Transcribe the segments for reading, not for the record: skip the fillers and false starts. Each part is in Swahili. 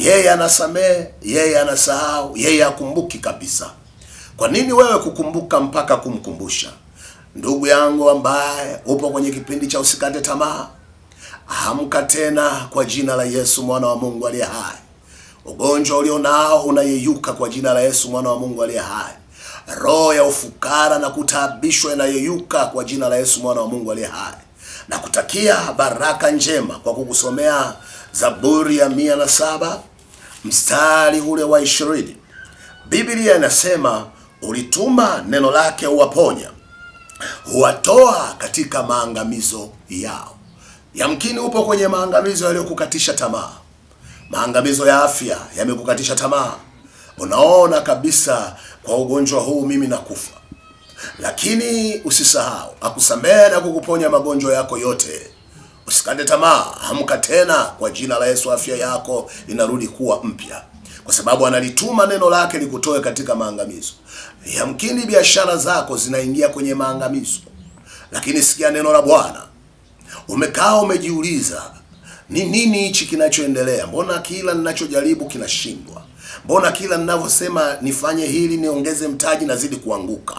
Yeye anasamehe, yeye anasahau, yeye akumbuki kabisa. Kwa nini wewe kukumbuka mpaka kumkumbusha? Ndugu yangu ambaye upo kwenye kipindi cha usikate tamaa, amka tena kwa jina la Yesu mwana wa Mungu aliye hai. Ugonjwa ulionao unayeyuka kwa jina la Yesu mwana wa Mungu aliye hai. Roho ya ufukara na kutaabishwa inayeyuka kwa jina la Yesu mwana wa Mungu aliye hai. Na kutakia baraka njema kwa kukusomea Zaburi ya 107 mstari ule wa 20. Biblia inasema ulituma neno lake uwaponya, huwatoa katika maangamizo yao. Yamkini upo kwenye maangamizo yaliyokukatisha tamaa. Maangamizo ya afya yamekukatisha tamaa. Unaona kabisa kwa ugonjwa huu mimi nakufa. Lakini usisahau akusamehe na kukuponya magonjwa yako yote. Usikate tamaa, amka tena kwa jina la Yesu, afya yako inarudi kuwa mpya, kwa sababu analituma neno lake likutoe katika maangamizo. Yamkini biashara zako zinaingia kwenye maangamizo, lakini sikia neno la Bwana. Umekaa umejiuliza, ni nini hichi kinachoendelea? Mbona kila ninachojaribu kinashindwa? Mbona kila ninavyosema nifanye hili niongeze mtaji nazidi kuanguka?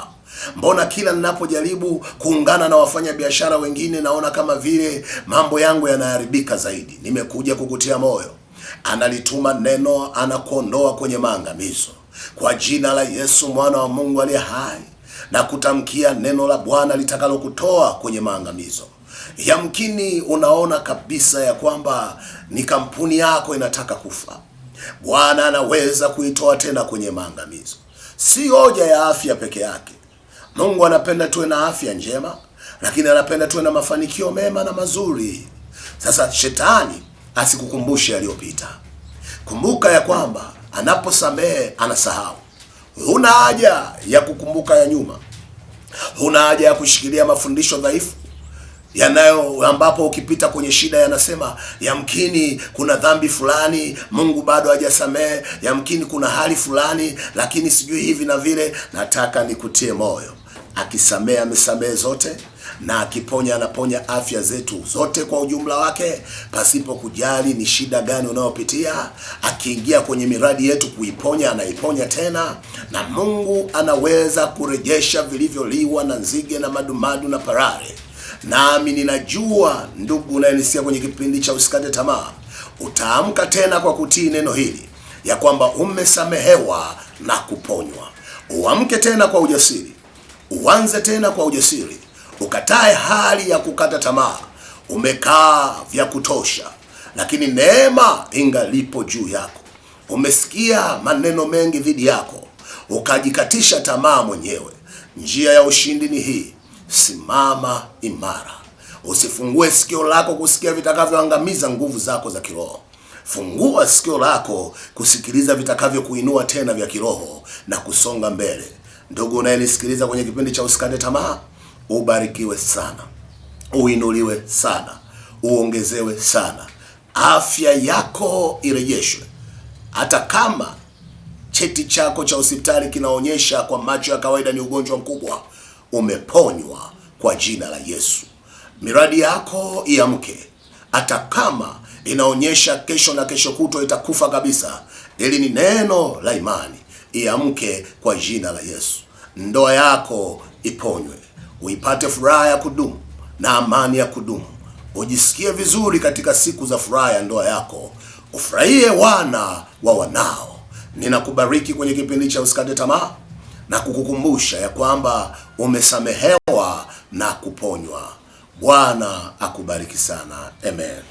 Mbona kila ninapojaribu kuungana na wafanya biashara wengine naona kama vile mambo yangu yanaharibika zaidi? Nimekuja kukutia moyo. Analituma neno, anakuondoa kwenye maangamizo kwa jina la Yesu mwana wa Mungu aliye hai, na kutamkia neno la Bwana litakalokutoa kwenye maangamizo. Yamkini unaona kabisa ya kwamba ni kampuni yako inataka kufa. Bwana anaweza kuitoa tena kwenye maangamizo. Si hoja ya afya peke yake. Mungu anapenda tuwe na afya njema, lakini anapenda tuwe na mafanikio mema na mazuri. Sasa shetani asikukumbushe yaliyopita. Kumbuka ya kwamba anaposamehe anasahau. Huna haja ya kukumbuka ya nyuma, huna haja ya kushikilia mafundisho dhaifu yanayo ambapo ukipita kwenye shida yanasema yamkini kuna dhambi fulani Mungu bado hajasamehe, yamkini kuna hali fulani, lakini sijui hivi na vile. Nataka nikutie moyo, akisamehe amesamehe zote, na akiponya anaponya afya zetu zote kwa ujumla wake, pasipo kujali ni shida gani unayopitia. Akiingia kwenye miradi yetu kuiponya, anaiponya tena, na Mungu anaweza kurejesha vilivyoliwa na nzige na madumadu na parare. Nami ninajua ndugu unayenisikia kwenye kipindi cha Usikate Tamaa, utaamka tena kwa kutii neno hili ya kwamba umesamehewa na kuponywa. Uamke tena kwa ujasiri, uanze tena kwa ujasiri, ukatae hali ya kukata tamaa. Umekaa vya kutosha, lakini neema ingalipo juu yako. Umesikia maneno mengi dhidi yako, ukajikatisha tamaa mwenyewe. Njia ya ushindi ni hii: simama imara. Usifungue sikio lako kusikia vitakavyoangamiza nguvu zako za kiroho. Fungua sikio lako kusikiliza vitakavyokuinua tena vya kiroho na kusonga mbele. Ndugu unayenisikiliza kwenye kipindi cha Usikate Tamaa, ubarikiwe sana, uinuliwe sana, uongezewe sana, afya yako irejeshwe, hata kama cheti chako cha hospitali kinaonyesha kwa macho ya kawaida ni ugonjwa mkubwa. Umeponywa kwa jina la Yesu. Miradi yako iamke, hata kama inaonyesha kesho na kesho kutwa itakufa kabisa. Hili ni neno la imani, iamke kwa jina la Yesu. Ndoa yako iponywe, uipate furaha ya kudumu na amani ya kudumu, ujisikie vizuri katika siku za furaha ya ndoa yako, ufurahie wana wa wanao. Ninakubariki kwenye kipindi cha Usikate Tamaa na kukukumbusha ya kwamba umesamehewa na kuponywa. Bwana akubariki sana. Amen.